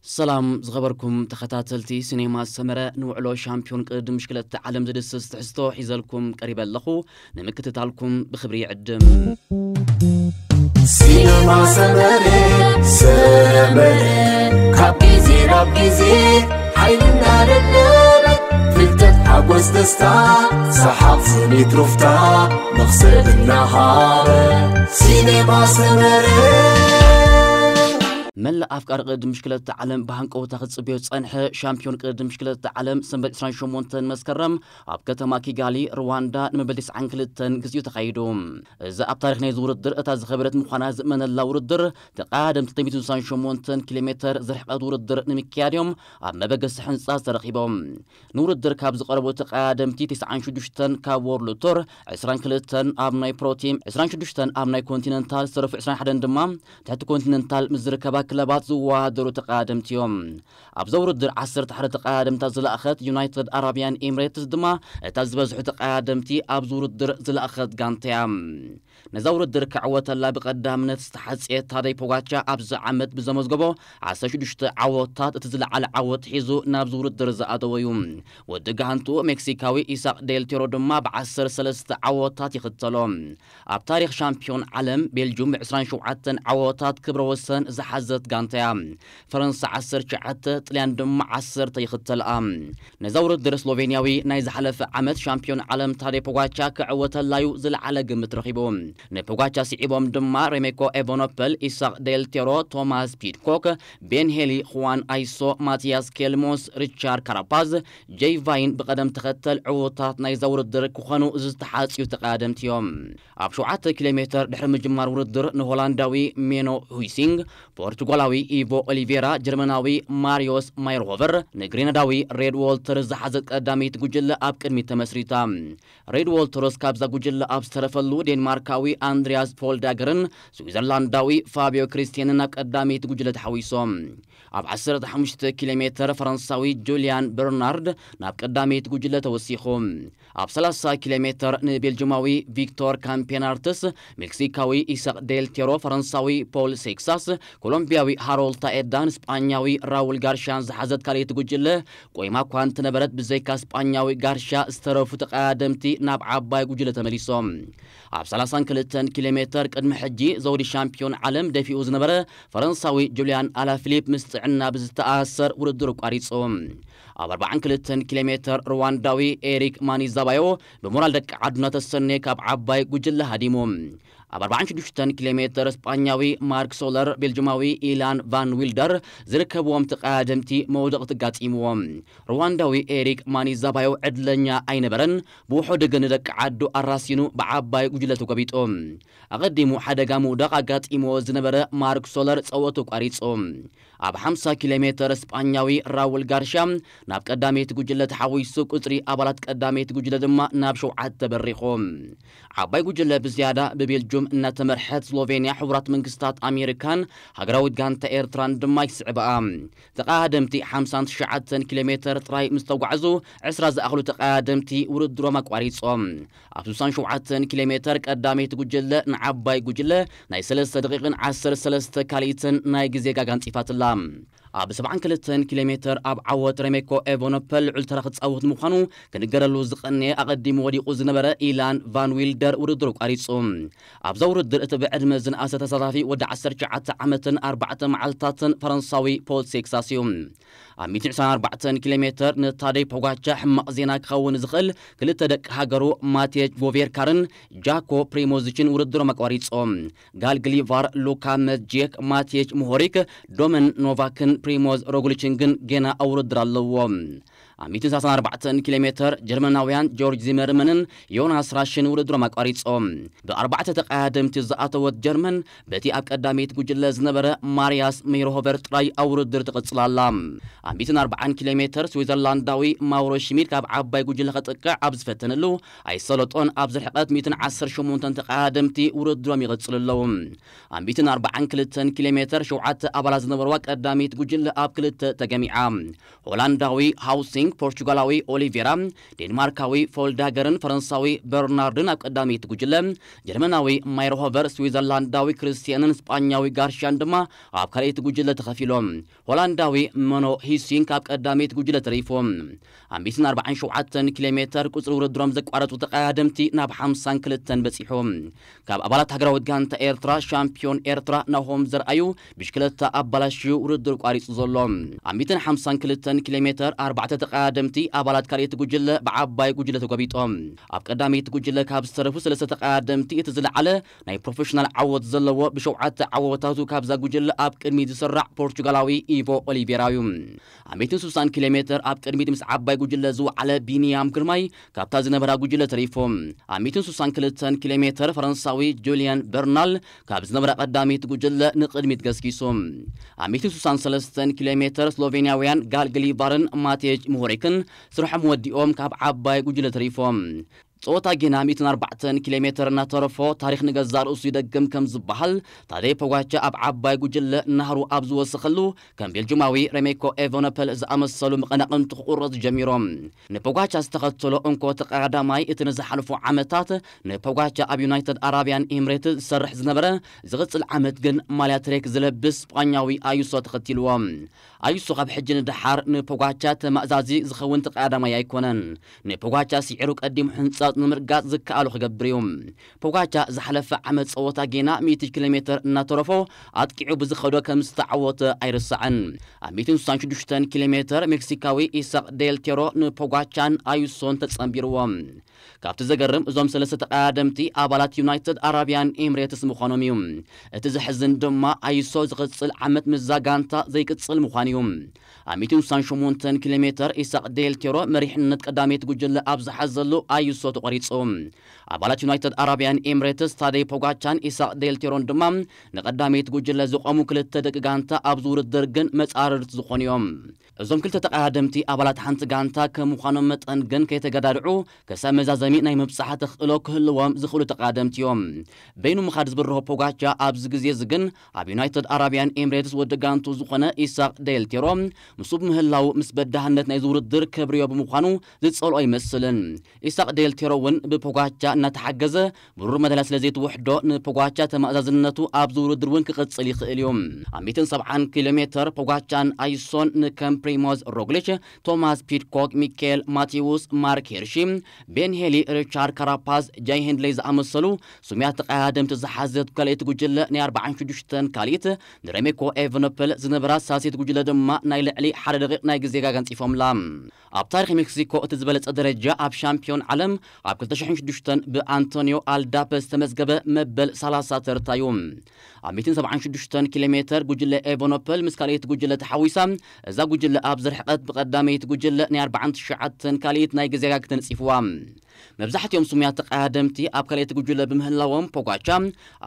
ሰላም ዝኸበርኩም ተኸታተልቲ ሲኔማ ሰመረ፣ ንውዕሎ ሻምፒዮን ቅድድም ብሽክለታ ዓለም ዝድስስ ትሕዝቶ ሒዘልኩም ቀሪበ ኣለኹ። ንምክትታልኩም ብኽብሪ ይዕድም። ሲነማ ሰመረ ሰመረ ካብ ግዜ ናብ ግዜ ሓይልና ደደበ ፍልጠት ሓጎስ ደስታ ሰሓቕ ስኒት ሩፍታ መኽሰብ እናሃበ ሲነማ ሰመረ መላእ ኣፍቃሪ ቅድድም ብሽክለታ ዓለም ብሃንቀውታ ክጽበዮ ዝጸንሐ ሻምፒዮን ቅድድም ብሽክለታ ዓለም ሰንበት ዕስራን ሸሞንተን መስከረም ኣብ ከተማ ኪጋሊ ሩዋንዳ ንመበል ተስዓን ክልተን ግዜኡ ተኻይዱ። እዚ ኣብ ታሪኽ ናይዚ ውድድር እታ ዝኸበደት ምዃና ዝእመነላ ውድድር ተቐዳደምቲ ክልተ ሚእትን ስሳን ሸሞንተን ኪሎ ሜተር ዝርሕቐት ውድድር ንምክያድ እዮም ኣብ መበገሲ ሕንጻ ዝተረኺቦም። ንውድድር ካብ ዝቐረቡ ተቐዳደምቲ ተስዓን ሽዱሽተን ካብ ወርልድ ቱር፣ ዕስራን ክልተን ኣብ ናይ ፕሮቲም፣ ዕስራን ሽዱሽተን ኣብ ናይ ኮንቲነንታል ዝተረፉ ዕስራን ሓደን ድማ ትሕቲ ኮንቲነንታል ምስ ዝርከባ ክለባት ዝወዳደሩ ተቐዳደምቲ እዮም። ኣብዛ ውድድር ዓሰርተ ሓደ ተቐዳደምታ ዝለኣኸት ዩናይትድ ኣረቢያን ኤምሬትስ ድማ እታ ዝበዝሑ ተቐዳደምቲ ኣብዚ ውድድር ዝለኣኸት ጋንታ እያ። ነዛ ውድድር ክዕወተላ ብቐዳምነት ዝተሓጽየ ታደይ ፖጋቻ ኣብዚ ዓመት ብዘመዝገቦ ዓሰርተ ሽዱሽተ ዓወታት እቲ ዝለዓለ ዓወት ሒዙ ናብዚ ውድድር ዝኣተወ እዩ። ወዲ ጋንትኡ ሜክሲካዊ ኢሳቅ ዴል ቴሮ ድማ ብዓሰርተ ሰለስተ ዓወታት ይኽተሎ። ኣብ ታሪኽ ሻምፒዮን ዓለም ቤልጁም ዕስራን ሸውዓተን ዓወታት ክብረ ወሰን ዝሓዘት ጋንታ እያ። ፈረንሳ ዓሰርተ ትሽዓተ፣ ጥልያን ድማ ዓሰርተ ይኽተልኣ። ነዛ ውድድር ስሎቬንያዊ ናይ ዝሓለፈ ዓመት ሻምፒዮን ዓለም ታዴ ፖጋቻ ክዕወተላዩ ዝለዓለ ግምት ረኺቡ። ንፖጋቻ ስዒቦም ድማ ሬሜኮ ኤቨኖፐል፣ ኢሳቅ ዴል ቴሮ፣ ቶማስ ፒድኮክ፣ ቤን ሄሊ፣ ኹዋን ኣይሶ፣ ማቲያስ ኬልሞስ፣ ሪቻርድ ካራፓዝ፣ ጄይ ቫይን ብቐደም ተኸተል ዕዉታት ናይዛ ውድድር ክኾኑ ዝተሓጽዩ ተቐዳደምቲ እዮም። ኣብ ሸውዓተ ኪሎ ሜተር ድሕሪ ምጅማር ውድድር ንሆላንዳዊ ሜኖ ሁይሲንግ፣ ፖርቱጋላዊ ኢቮ ኦሊቬራ፣ ጀርመናዊ ማሪዮስ ማየርሆቨር፣ ንግሪነዳዊ ሬድ ዎልተር ዝሓዘት ቀዳመይቲ ጉጅለ ኣብ ቅድሚት ተመስሪታ። ሬድ ዎልተርስ ካብዛ ጉጅለ ኣብ ዝተረፈሉ ዴንማርካዊ ኣንድሪያስ ፖልዳገርን ስዊዘርላንዳዊ ፋቢዮ ክሪስቴንን ናብ ቀዳመይቲ ጉጅለ ተሓዊሶም። ኣብ ዓሰርተ ሓሙሽተ ኪሎ ሜተር ፈረንሳዊ ጁልያን በርናርድ ናብ ቀዳመይቲ ጉጅለ ተወሲኹ። ኣብ ሰላሳ ኪሎ ሜተር ንቤልጅማዊ ቪክቶር ካምፔናርትስ፣ ሜክሲካዊ ኢሳቅ ዴል ቴሮ፣ ፈረንሳዊ ፖል ሴክሳስ፣ ኮሎምቢያዊ ሃሮልድ ታኤዳን ስጳኛዊ ራውል ጋርሻን ዝሓዘት ካልኣይቲ ጉጅለ ቆይማ እኳ እንተነበረት፣ ብዘይካ ስጳኛዊ ጋርሻ ዝተረፉ ተቐዳደምቲ ናብ ዓባይ ጉጅለ ተመሊሶም። ኣብ ሰላሳን ክልተን ኪሎ ሜተር ቅድሚ ሕጂ ዘውዲ ሻምፒዮን ዓለም ደፊኡ ዝነበረ ፈረንሳዊ ጁልያን ኣላፊሊፕ ምስ ጥዕና ብዝተኣሰር ውድድር ኣቋሪጹ። ኣብ ኣርባዓን ክልተን ኪሎ ሜተር ሩዋንዳዊ ኤሪክ ማኒዛባዮ ብሞራል ደቂ ዓዱ እናተሰነየ ካብ ዓባይ ጉጅለ ሃዲሙ። ኣብ ኣርባዓን ሽዱሽተን ኪሎ ሜተር ስጳኛዊ ማርክ ሶለር፣ ቤልጅማዊ ኢላን ቫን ዊልደር ዝርከብዎም ተቐዳደምቲ መውደቕቲ ኣጋጢምዎም። ሩዋንዳዊ ኤሪክ ማኒዛባዮ ዕድለኛ ኣይነበረን። ብውሑድ ግን ንደቂ ዓዱ ኣራሲኑ ብዓባይ ጉጅለ ተጎቢጡ። ኣቐዲሙ ሓደጋ ምውዳቕ ኣጋጢምዎ ዝነበረ ማርክ ሶለር ጸወቱ ኣቋሪጹ። ኣብ ሓምሳ ኪሎ ሜተር ስጳኛዊ ራውል ጋርሻ ናብ ቀዳመይቲ ጉጅለ ተሓዊሱ፣ ቁጽሪ ኣባላት ቀዳመይቲ ጉጅለ ድማ ናብ ሸውዓተ በሪኹ። ዓባይ ጉጅለ ብዝያዳ ብቤልጁም እናተመርሐት ስሎቬንያ፣ ሕቡራት መንግስታት ኣሜሪካን ሃገራዊት ጋንታ ኤርትራን ድማ ይስዕብኣ። ተቐዳደምቲ ሓምሳን ትሽዓተን ኪሎ ሜተር ጥራይ ምስ ተጓዕዙ፣ ዕስራ ዝኣኽሉ ተቐዳደምቲ ውድድሮም ኣቋሪጾም። ኣብ ስሳን ሸውዓተን ኪሎ ሜተር ቀዳመይቲ ጉጅለ ንዓባይ ጉጅለ ናይ ሰለስተ ደቂቕን ዓሰርተ ሰለስተ ካልኢትን ናይ ግዜ ጋጋ ኣንጺፋትላ። ኣብ ሰብዓን ክልተን ኪሎ ሜተር ኣብ ዓወት ሬሜኮ ኤቨኖፐል ልዑል ተራ ክጻወት ምዃኑ ክንገረሉ ዝቐነየ ኣቐዲሙ ወዲቑ ዝነበረ ኢላን ቫን ዊልደር ውድድሩ ኣቋሪጹ። ኣብዛ ውድድር እቲ ብዕድመ ዝነኣሰ ተሳታፊ ወዲ ዓሰርተ ትሽዓተ ዓመትን ኣርባዕተ መዓልታትን ፈረንሳዊ ፖል ሴክሳስ እዩ። ኣብ ሚእትን ዕስራን ኣርባዕተን ኪሎ ሜተር ንታደይ ፖጋቻ ሕማቕ ዜና ክኸውን ዝኽእል፣ ክልተ ደቂ ሃገሩ ማቴጅ ቮቬርካርን ጃኮ ፕሪሞዚችን ውድድሮም ኣቋሪጾም። ጋል ግሊቫር፣ ሉካ መዝጄክ፣ ማቴጅ ምሆሪክ፣ ዶመን ኖቫክን ፕሪሞዝ ሮግሊችን ግን ገና ኣብ ውድድር ኣለዎም። ኣብ ሚእትን ሰላሳን ኣርባዕተን ኪሎ ሜተር ጀርመናውያን ጆርጅ ዚመርመንን ዮናስ ራሽን ውድድሮም ኣቋሪጾም። ብኣርባዕተ ተቐዳደምቲ ዝኣተወት ጀርመን በቲ ኣብ ቀዳመይቲ ጉጅለ ዝነበረ ማርያስ ሜይርሆቨር ጥራይ ኣብ ውድድር ትቕጽል ኣላ። ኣብ ሚእትን ኣርባዓን ኪሎ ሜተር ስዊዘርላንዳዊ ማውሮ ሽሚድ ካብ ዓባይ ጉጅለ ከጥቅዕ ኣብ ዝፈተነሉ፣ ኣይሰለጦን። ኣብዚ ርሕቀት ሚእትን ዓሰርተ ሸሞንተን ተቐዳደምቲ ውድድሮም ይቕጽሉ ኣለዉ። ኣብ ሚእትን ኣርባዓን ክልተን ኪሎ ሜተር ሸውዓተ ኣባላት ዝነበርዋ ቀዳመይቲ ጉጅለ ኣብ ክልተ ተገሚዓ። ሆላንዳዊ ሃውሲንግ ፖርቹጋላዊ ኦሊቬራ፣ ዴንማርካዊ ፎልዳገርን ፈረንሳዊ በርናርድን ኣብ ቀዳመይቲ ጉጅለ፣ ጀርመናዊ ማይርሆቨር፣ ስዊዘርላንዳዊ ክርስቲያንን ስጳኛዊ ጋርሽያን ድማ ኣብ ካልኣይቲ ጉጅለ ተኸፊሎም። ሆላንዳዊ መኖ ሂሲንክ ኣብ ቀዳመይቲ ጉጅለ ተሪፎም። ኣብ ሚእትን ኣርባዓን ሸውዓተን ኪሎ ሜተር ቁጽሪ ውድድሮም ዘቋረጹ ተቐዳደምቲ ናብ ሓምሳን ክልተን በጺሖም። ካብ ኣባላት ሃገራዊት ጋንታ ኤርትራ ሻምፒዮን ኤርትራ ናሆም ዘርኣዩ ብሽክለታ ኣባላሽዩ ውድድር ቋሪጹ ዘሎ። ኣብ ሚእትን ሓምሳን ክልተን ኪሎ ሜተር ኣርባዕተ ተቐዳደምቲ ኣባላት ካልኣይቲ ጉጅለ ብዓባይ ጉጅለ ተጎቢጦም። ኣብ ቀዳመይቲ ጉጅለ ካብ ዝተረፉ ሰለስተ ተቐዳደምቲ እቲ ዝለዓለ ናይ ፕሮፌሽናል ዓወት ዘለዎ ብሸውዓተ ዓወታቱ ካብዛ ጉጅለ ኣብ ቅድሚት ዝስራዕ ፖርቹጋላዊ ኢቮ ኦሊቬራ እዩ። ኣብ ሚእትን ስሳን ኪሎ ሜተር ኣብ ቅድሚት ምስ ዓባይ ጉጅለ ዝወዓለ ቢንያም ግርማይ ካብታ ዝነበራ ጉጅለ ተሪፎም። ኣብ ሚእትን ስሳን ክልተን ኪሎ ሜተር ፈረንሳዊ ጁልያን በርናል ካብ ዝነበራ ቀዳሚት ጉጅለ ንቕድሚት ገስጊሱ። ኣብ ሚእትን ስሳን ሰለስተን ኪሎ ሜተር ስሎቬንያውያን ጋል ግሊቫርን ማቴጅ ምሆሪክን ስርሖም ወዲኦም ካብ ዓባይ ጉጅለ ተሪፎም። ጸወታ ጌና ሚእትን ኣርባዕተን ኪሎ ሜተር እናተረፎ ታሪኽ ንገዛእ ርእሱ ይደግም ከም ዝበሃል፣ ታደይ ፖጋቻ ኣብ ዓባይ ጉጅለ ናህሩ ኣብ ዝወሰኸሉ፣ ከም ቤልጅማዊ ሬሜኮ ኤቨነፐል ዝኣመሰሉ መቐናቕንቲ ክቑረጹ ጀሚሮም። ንፖጋቻ ዝተኸተሎ እንኮ ተቐዳዳማይ እቲ ንዝሓለፉ ዓመታት ንፖጋቻ ኣብ ዩናይትድ ኣራብያን ኤምሬትስ ዝሰርሕ ዝነበረ፣ ዝቕጽል ዓመት ግን ማልያ ትሬክ ዝለብስ ስጳኛዊ ኣዩሶ ተኸቲልዎ። ኣዩሶ ካብ ሕጂ ንደሓር ንፖጋቻ ተማእዛዚ ዝኸውን ተቐዳዳማይ ኣይኮነን። ንፖጋቻ ስዒሩ ቀዲሙ ሕንጻጽ ንምርጋጽ ዝከኣሎ ክገብር እዩ። ፖጋቻ ዝሓለፈ ዓመት ጸወታ ጌና ሚእቲ ኪሎ ሜተር እናተረፎ ኣጥቂዑ ብዝኸዶ ከም ዝተዓወተ ኣይርሳዕን። ኣብ ሚእትን ስሳን ሽዱሽተን ኪሎ ሜተር ሜክሲካዊ ኢሳቅ ዴል ቴሮ ንፖጋቻን ኣዩሶን ተጸንቢርዎም። ካብቲ ዘገርም እዞም ሰለስተ ተቐዳደምቲ ኣባላት ዩናይትድ ኣራብያን ኤምሬትስ ምዃኖም እዩ። እቲ ዘሕዝን ድማ ኣዩሶ ዝቕጽል ዓመት ምስዛ ጋንታ ዘይቅጽል ምዃኑ እዩ። ኣብ ሚእትን ስሳን ሸሞንተን ኪሎ ሜተር ኢሳቅ ዴል ቴሮ መሪሕነት ቀዳመይቲ ጉጅለ ኣብ ዝሓዘሉ ኣዩሶ ተቖሪጹ። ኣባላት ዩናይትድ ኣራብያን ኤምሬትስ ታደይ ፖጋቻን ኢሳቅ ዴል ቴሮን ድማ ንቀዳመይቲ ጉጅለ ዝቆሙ ክልተ ደቂ ጋንታ ኣብዚ ውድድር ግን መጻርርቲ ዝኾኑ እዮም። እዞም ክልተ ተቐዳደምቲ ኣባላት ሓንቲ ጋንታ ከም ምዃኖም መጠን ግን ከይተገዳድዑ ከሳብ መዛዘሚ ናይ ምብጻሕ ተኽእሎ ክህልዎም ዝኽእሉ ተቐዳደምቲ እዮም። በይኑ ምኻድ ዝብርሆ ፖጋቻ ኣብዚ ግዜ እዚ ግን ኣብ ዩናይትድ ኣራብያን ኤምሬትስ ወዲ ጋንቱ ዝኾነ ኢሳቅ ዴል ቴሮ ምስኡ ብምህላው ምስ በዳህነት ናይዚ ውድድር ከብርዮ ብምዃኑ ዝጸልኦ ኣይመስልን። ኢሳቅ ዴል ቴሮ እውን ብፖጋቻ እናተሓገዘ ብሩር መዳልያ ስለ ዘይትውሕዶ ንፖጋቻ ተማእዛዝነቱ ኣብዚ ውድድር እውን ክቕጽል ይኽእል እዩ። ኣብ ሚእትን ሰብዓን ኪሎ ሜተር ፖጋቻን ኣዩሶን ንከም ፕሪሞዝ ሮግሊች፣ ቶማስ ፒድኮክ፣ ሚካኤል ማቴዎስ፣ ማርክ ሄርሺ፣ ቤን ሄሊ፣ ሪቻርድ ካራፓዝ፣ ጃይ ሄንድሌይ ዝኣመሰሉ ስሙያት ተቐዳደምቲ ዝሓዘት ካልኣይቲ ጉጅለ ናይ ኣርባዓን ሽዱሽተን ካልኢት ንሬሜኮ ኤቨኖፐል ዝነበራ ሳልሰይቲ ጉጅለ ድማ ናይ ልዕሊ ሓደ ደቂቕ ናይ ግዜ ጋጋ ኣንጺፎምላ። ኣብ ታሪኽ ሜክሲኮ እቲ ዝበለጸ ደረጃ ኣብ ሻምፒዮን ዓለም ኣብ ክልተ ሽሕን ሽዱሽተን ብኣንቶኒዮ ኣልዳፐ ዝተመዝገበ መበል ሰላሳ ተርታ እዩ። ኣብ ሚእትን ሰብዓን ሽዱሽተን ኪሎ ሜተር ጉጅለ ኤቨኖፐል ምስ ካልኣይቲ ጉጅለ ተሓዊሳ፣ እዛ ጉጅለ ኣብዚ ርሕቀት ብቐዳመይቲ ጉጅለ ናይ ኣርባዓን ትሽዓተን ካልኢት ናይ ግዜ ጋግ ተነጺፍዋ። መብዛሕትኦም ስሙያት ተቐዳደምቲ ኣብ ካልኣይቲ ጉጅለ ብምህላዎም ፖጋቻ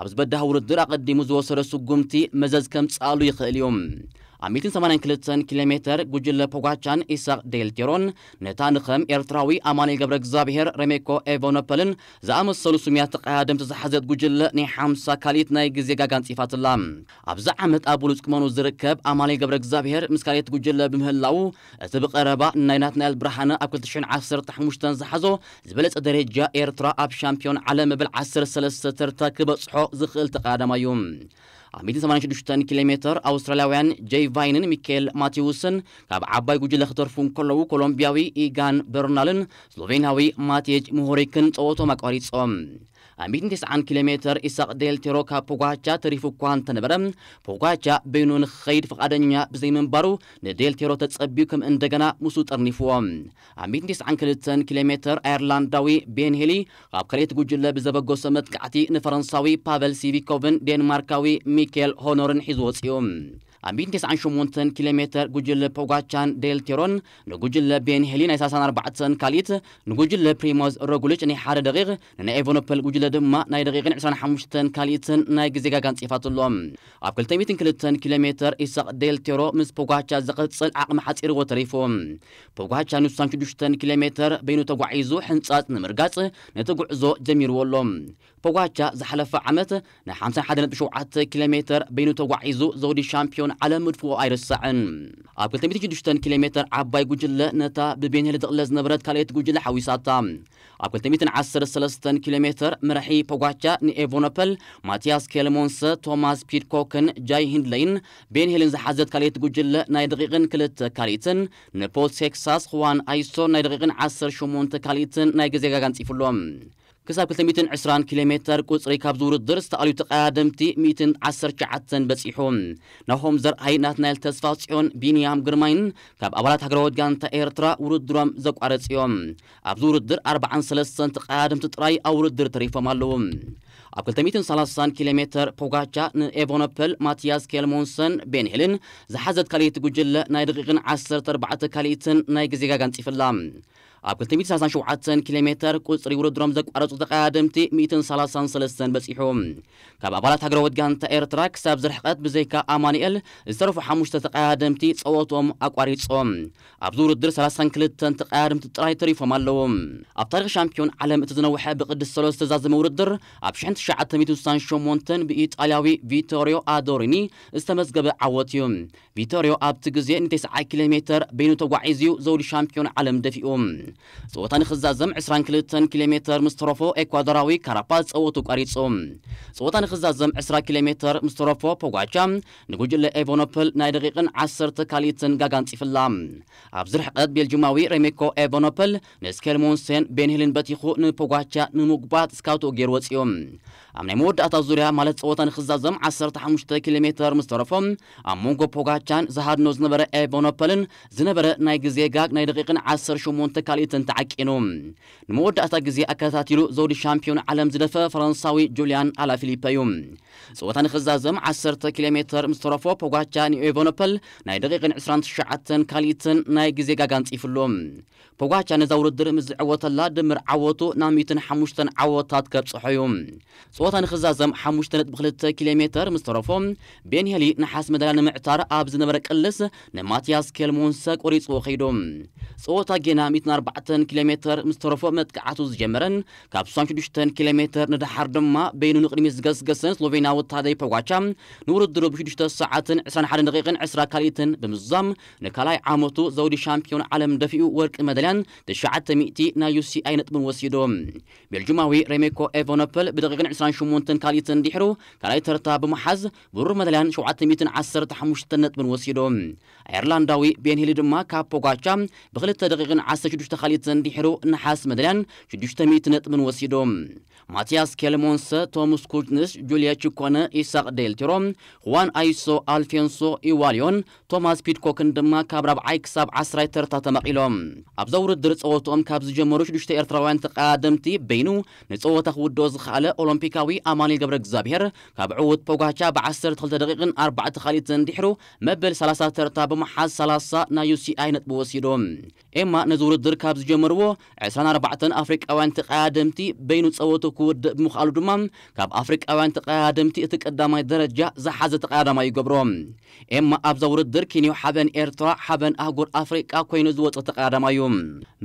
ኣብዚ በዳህ ውድድር ኣቐዲሙ ዝወሰዶ ስጉምቲ መዘዝ ከምጽኣሉ ይኽእል እዩ። ኣብ ሚእትን ሰማንያን ክልተን ኪሎ ሜተር ጉጅለ ፖጋቻን ኢሳቅ ዴል ቴሮን ነታ ንኸም ኤርትራዊ ኣማኑኤል ገብረ እግዚኣብሔር፣ ሬሜኮ ኤቨኖፐልን ዝኣመሰሉ ስሙያት ተቐዳደምቲ ዝሓዘት ጉጅለ ናይ ሓምሳ ካልኢት ናይ ግዜ ጋጋ ኣንጺፋትላ። ኣብዚ ዓመት ኣብ ብሉጽ ቁመኑ ዝርከብ ኣማኑኤል ገብረ እግዚኣብሔር ምስ ካልኣይቲ ጉጅለ ብምህላዉ፣ እቲ ብቐረባ ናይ ናትናኤል ብርሃነ ኣብ ክልተ ሽሕን ዓሰርተ ሓሙሽተን ዝሓዞ ዝበለጸ ደረጃ ኤርትራ ኣብ ሻምፒዮን ዓለም መበል ዓሰርተ ሰለስተ ተርታ ክበጽሖ ዝኽእል ተቐዳዳማይ እዩ። ኣብ ሚእትን ሰማንያን ሽዱሽተን ኪሎ ሜተር ኣውስትራልያውያን ጄይ ቫይንን ሚካኤል ማቴዎስን ካብ ዓባይ ጉጅለ ክተርፉ እንከለዉ፣ ኮሎምቢያዊ ኢጋን በርናልን ስሎቬንያዊ ማቴጅ ምሆሪክን ጸወቶም ኣቋሪጾም። ኣብ ሚእትን ተስዓን ኪሎ ሜተር ኢሳቅ ዴል ቴሮ ካብ ፖጋቻ ተሪፉ እኳ እንተነበረ፣ ፖጋቻ በይኑ ንኽኸይድ ፍቓደኛ ብዘይምንባሩ ንዴል ቴሮ ተጸቢዩ ከም እንደገና ምስኡ ጠርኒፍዎ። ኣብ ሚእትን ተስዓን ክልተን ኪሎ ሜተር ኣየርላንዳዊ ቤን ሄሊ ካብ ካልኣይቲ ጉጅለ ብዘበገሶ መጥቃዕቲ ንፈረንሳዊ ፓቨል ሲቪኮቭን ዴንማርካዊ ሚኬል ሆኖርን ሒዙ ወጺኡ። ኣብ ሚእትን ተስዓን ሸሞንተን ኪሎ ሜተር ጉጅለ ፖጋቻን ዴል ቴሮን ንጉጅለ ቤን ሄሊ ናይ ሰላሳን ኣርባዕተን ካልኢት፣ ንጉጅለ ፕሪሞዝ ሮጉሊች ናይ ሓደ ደቂቕ፣ ንናይ ኤቨኖፐል ጉጅለ ድማ ናይ ደቂቕን ዕስራን ሓሙሽተን ካልኢትን ናይ ግዜ ጋጋ ኣንጺፋትሎም። ኣብ ክልተ ሚእትን ክልተን ኪሎ ሜተር ኢሳቅ ዴል ቴሮ ምስ ፖጋቻ ዝቕጽል ዓቕሚ ሓጺርዎ ተሪፉ። ፖጋቻ ንስሳን ሽዱሽተን ኪሎ ሜተር በይኑ ተጓዒዙ ሕንጻጽ ንምርጋጽ ነቲ ጉዕዞ ጀሚርዎ ኣሎ። ፖጋቻ ዝሓለፈ ዓመት ንሓምሳን ሓደን ነጥቢ ሸውዓተ ኪሎ ሜተር በይኑ ተጓዒዙ ዘውዲ ሻምፒዮን ዓለም ምድፍኦ ኣይርሳዕን። ኣብ ክልተ ሚእትን ሽዱሽተን ኪሎ ሜትር ዓባይ ጉጅለ ነታ ብቤንሄል ትቕለ ዝነበረት ካልኣይቲ ጉጅለ ሓዊሳታ። ኣብ ክልተ ሚእትን ዓሰርተ ሰለስተን ኪሎ ሜትር መራሒ ፖጋቻ ንኤቮኖፐል፣ ማቲያስ ኬልሞንሰ፣ ቶማስ ፒድኮክን ጃይ ሂንድለይን ቤንሄልን ዝሓዘት ካልኣይቲ ጉጅለ ናይ ደቂቕን ክልተ ካልኢትን፣ ንፖል ሴክሳስ፣ ሁዋን ኣይሶ ናይ ደቂቕን ዓሰርተ ሸሞንተ ካልኢትን ናይ ግዜ ጋጋ ኣንጺፉሎም። ክሳብ ክልተ ሚእትን ዕስራን ኪሎ ሜትር ቁጽሪ ካብዚ ውድድር ዝተኣልዩ ተቐዳደምቲ ሚእትን ዓሰርተ ትሽዓተን በጺሑ። ናሆም ዘርኣይ፣ ናትናኤል ተስፋጽዮን፣ ቢንያም ግርማይን ካብ ኣባላት ሃገራዊት ጋንታ ኤርትራ ውድድሮም ዘቋረጹ እዮም። ኣብዚ ውድድር ኣርባዓን ሰለስተን ተቐዳደምቲ ጥራይ ኣብ ውድድር ተሪፎም ኣለዉ። ኣብ ክልተ ሚእትን ሰላሳን ኪሎ ሜትር ፖጋቻ ንኤቮኖፐል፣ ማቲያስ ኬልሞንሰን፣ ቤንሄልን ዝሓዘት ካልኣይቲ ጉጅለ ናይ ደቂቕን ዓሰርተ ኣርባዕተ ካልኢትን ናይ ግዜ ጋጋ ኣንጺፍላ። ኣብ ክልተ ሚእትን ሰላሳን ሸውዓተን ኪሎ ሜትር ቁጽሪ ውድድሮም ዘቋረጹ ተቐዳደምቲ ሚእትን ሰላሳን ሰለስተን በጺሑ። ካብ ኣባላት ሃገራዊት ጋንታ ኤርትራ ክሳብ ዝርሕቀት ብዘይካ ኣማኑኤል ዝተረፉ ሓሙሽተ ተቐዳደምቲ ጸወቶም ኣቋሪጾም። ኣብዚ ውድድር ሰላሳን ክልተን ተቐዳደምቲ ጥራይ ተሪፎም ኣለዉ። ኣብ ታሪኽ ሻምፒዮን ዓለም እቲ ዝነውሐ ብቅድስት ሰለስተ ዝተዛዘመ ውድድር ኣብ ሽሕን ትሽዓተ ሚእትን ስሳን ሸሞንተን ብኢጣልያዊ ቪቶሪዮ ኣዶሪኒ ዝተመዝገበ ዓወት እዩ። ቪቶሪዮ ኣብቲ ግዜ ንተስዓ ኪሎ ሜትር በይኑ ተጓዒዙ እዩ ዘውዲ ሻምፒዮን ዓለም ደፊኡ። ጸወታ ንኽዛዘም ዕስራን ክልተን ኪሎ ሜትር ምስ ተረፎ ኤኳዶራዊ ካራፓዝ ጸወቱ ቋሪጹ። ጸወታ ንኽዛዘም ዕስራ ኪሎ ሜትር ምስ ተረፎ ፖጋቻ ንጉጅለ ኤቮኖፕል ናይ ደቂቕን ዓሰርተ ካልኢትን ጋጋ ኣንጺፍላ። ኣብዚ ርሕቀት ቤልጅማዊ ሬሜኮ ኤቮኖፕል ንስኬልሞንሴን ቤንሂልን በቲኹ ንፖጋቻ ንምጉባት ስካውቶ ገይሩ ወጺኡ። ኣብ ናይ መወዳእታ ዙርያ ማለት ጸወታ ንኽዛዘም ዓሰርተ ሓሙሽተ ኪሎ ሜትር ምስ ተረፎ ኣብ መንጎ ፖጋቻን ዝሃድኖ ዝነበረ ኤቮኖፐልን ዝነበረ ናይ ግዜ ጋግ ናይ ደቂቕን ዓሰርተ ሸሞንተ ካልኢትን ተዓቂኑ። ንመወዳእታ ግዜ ኣከታቲሉ ዘውዲ ሻምፒዮን ዓለም ዝደፈ ፈረንሳዊ ጁልያን ኣላፊሊፐ እዩ። ጸወታ ንኽዛዘም ዓሰርተ ኪሎ ሜትር ምስ ተረፎ ፖጋቻ ንኤቮኖፐል ናይ ደቂቕን ዕስራን ትሽዓተን ካልኢትን ናይ ግዜ ጋጋ ኣንጺፍሉ። ፖጋቻ ነዛ ውድድር ምስ ዝዕወተላ ድምር ዓወቱ ናብ ሚእትን ሓሙሽተን ዓወታት ከብጽሖ እዩ። ጸወታ ንኽዛዘም ሓሙሽተ ነጥቢ ክልተ ኪሎ ሜትር ምስ ተረፎ ቤንሄሊ ነሓስ መዳልያ ንምዕታር ኣብ ዝነበረ ቅልስ ንማቲያስ ኬልሞንሰ ቆሪጽዎ ከይዱ። ጸወታ ጌና ሚእትን ኣርባዕተን ኪሎ ሜትር ምስ ተረፎ መጥቃዕቱ ዝጀመረን ካብ ስሳን ሽዱሽተን ኪሎ ሜትር ንደሓር ድማ በይኑ ንቕድሚት ዝገስገሰን ስሎቬንያዊ ታደይ ፖጋቻ ንውድድሩ ብሽዱሽተ ሰዓትን ዕስራን ሓደን ደቂቕን ዕስራ ካልኢትን ብምዝዛም ንካልኣይ ዓመቱ ዘውዲ ሻምፒዮን ዓለም ደፊኡ ወርቂ መዳልያን ትሽዓተ ሚእቲ ናይ ዩ ሲ ኣይ ነጥብን ወሲዱ። ቤልጅማዊ ሬሜኮ ኤቮኖፐል ብደቂቕን ዕስራን ሸሞንተን ካልኢትን ድሕሩ ካልኣይ ተርታ ብምሓዝ ብሩር መዳልያን ሸውዓተ ሚእትን ዓሰርተ ሓሙሽተን ነጥብን ወሲዱ። ኣየርላንዳዊ ቤንሂሊ ድማ ካብ ፖጋቻ ብክልተ ደቂቕን ዓሰርተ ሽዱሽተ ካልኢትን ድሕሩ ነሓስ መዳልያን ሽዱሽተ ሚእቲ ነጥብን ወሲዱ። ማቲያስ ኬልሞንሰ፣ ቶምስ ኩጅንስ፣ ጁልየ ቺኮነ፣ ኢሳቅ ዴልቴሮ፣ ሁዋን ኣይሶ፣ ኣልፌንሶ ኢዋልዮን ቶማስ ፒድኮክን ድማ ካብ ራብዓይ ክሳብ ዓስራይ ተርታ ተመቒሎም። ኣብዛ ውድድር ጸወትኦም ካብ ዝጀመሩ ሽዱሽተ ኤርትራውያን ተቐዳደምቲ በይኑ ንጸወታ ክውድኦ ዝኸኣለ ኦሎምፒካዊ ኣማኑኤል ገብረ እግዚኣብሔር ካብ ዕዉት ፖጋቻ ብዓሰርተ ክልተ ደቂቕን ኣርባዕተ ካልኢትን ድሕሩ መበል ሰላሳ ተርታ ብምሓዝ ሰላሳ ናይ ዩ ሲ ኣይ ነጥቢ ወሲዱ። ኤማ ነዚ ውድድር ካብ ዝጀመርዎ ዕስራን ኣርባዕተን ኣፍሪቃውያን ተቐዳደምቲ በይኑ ጸወቱ ክውድእ ብምኽኣሉ ድማ ካብ ኣፍሪቃውያን ተቐዳደምቲ እቲ ቀዳማይ ደረጃ ዝሓዘ ተቐዳዳማይ ይገብሮ። ኤማ ኣብዛ ውድድር ኬንዮ ሓበን ኤርትራ ሓበን ኣህጉር ኣፍሪቃ ኮይኑ ዝወጸ ተቐዳዳማይ እዩ።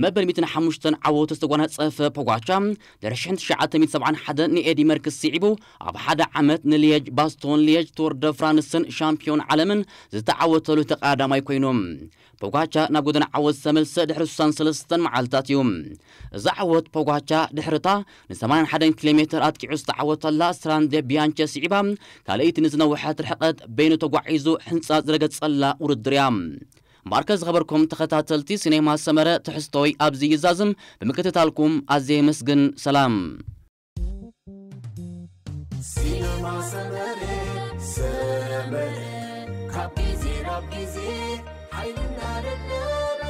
መበል ሚእትን ሓሙሽተን ዓወቱ ዝተጓናጸፈ ፖጋቻ ድሕሪ ሽሕን ትሽዓተ ሚእትን ሰብዓን ሓደን ንኤዲ መርክስ ስዒቡ ኣብ ሓደ ዓመት ንሊየጅ ባስቶን ሊየጅ ቱር ደ ፍራንስን ሻምፒዮን ዓለምን ዝተዓወተሉ ተቐዳዳማይ ኮይኑ ፖጋቻ ናብ ጎደና ዓወት ዝተመልሰ ድሕሪ ስሳን ሰለስተን መዓልታት እዩ። እዛ ዓወት ፖጋቻ ድሕርታ ን ሰማንያን ሓደን ኪሎ ሜትር ኣጥቂዑ ዝተዓወተላ ስትራንዴ ቢያንቸ ስዒባ ካልኣይቲ ንዝነውሐት ርሕቀት በይኑ ተጓዒዙ ሕንጻ ዝረገጸላ ውድድር እያ። ማርከ ዝኸበርኩም ተኸታተልቲ ሲኔማ ሰመረ ትሕዝቶይ ኣብዚ ይዛዝም። ብምክትታልኩም ኣዝየ የመስግን። ሰላም። ሲነማ ሰመረ ሰመረ ካብ ግዜ ናብ ግዜ ሓይልና ደለበ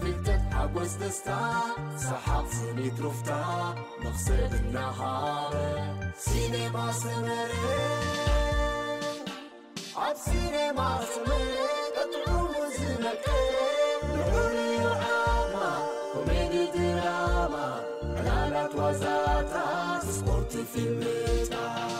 ፍልጠት ሓጎስ ደስታ ሰሓቕ ስኒት ሩፍታ መኽሰብ እናሃበ ሲነማ ሰመረ ኣብ ሲነማ ሰመረ ቀጥዑ ዝመቀ ንዑ ዓማ ኮሜዲ ድራማ ዕላላት ዋዛታት ስፖርት ፊልምታት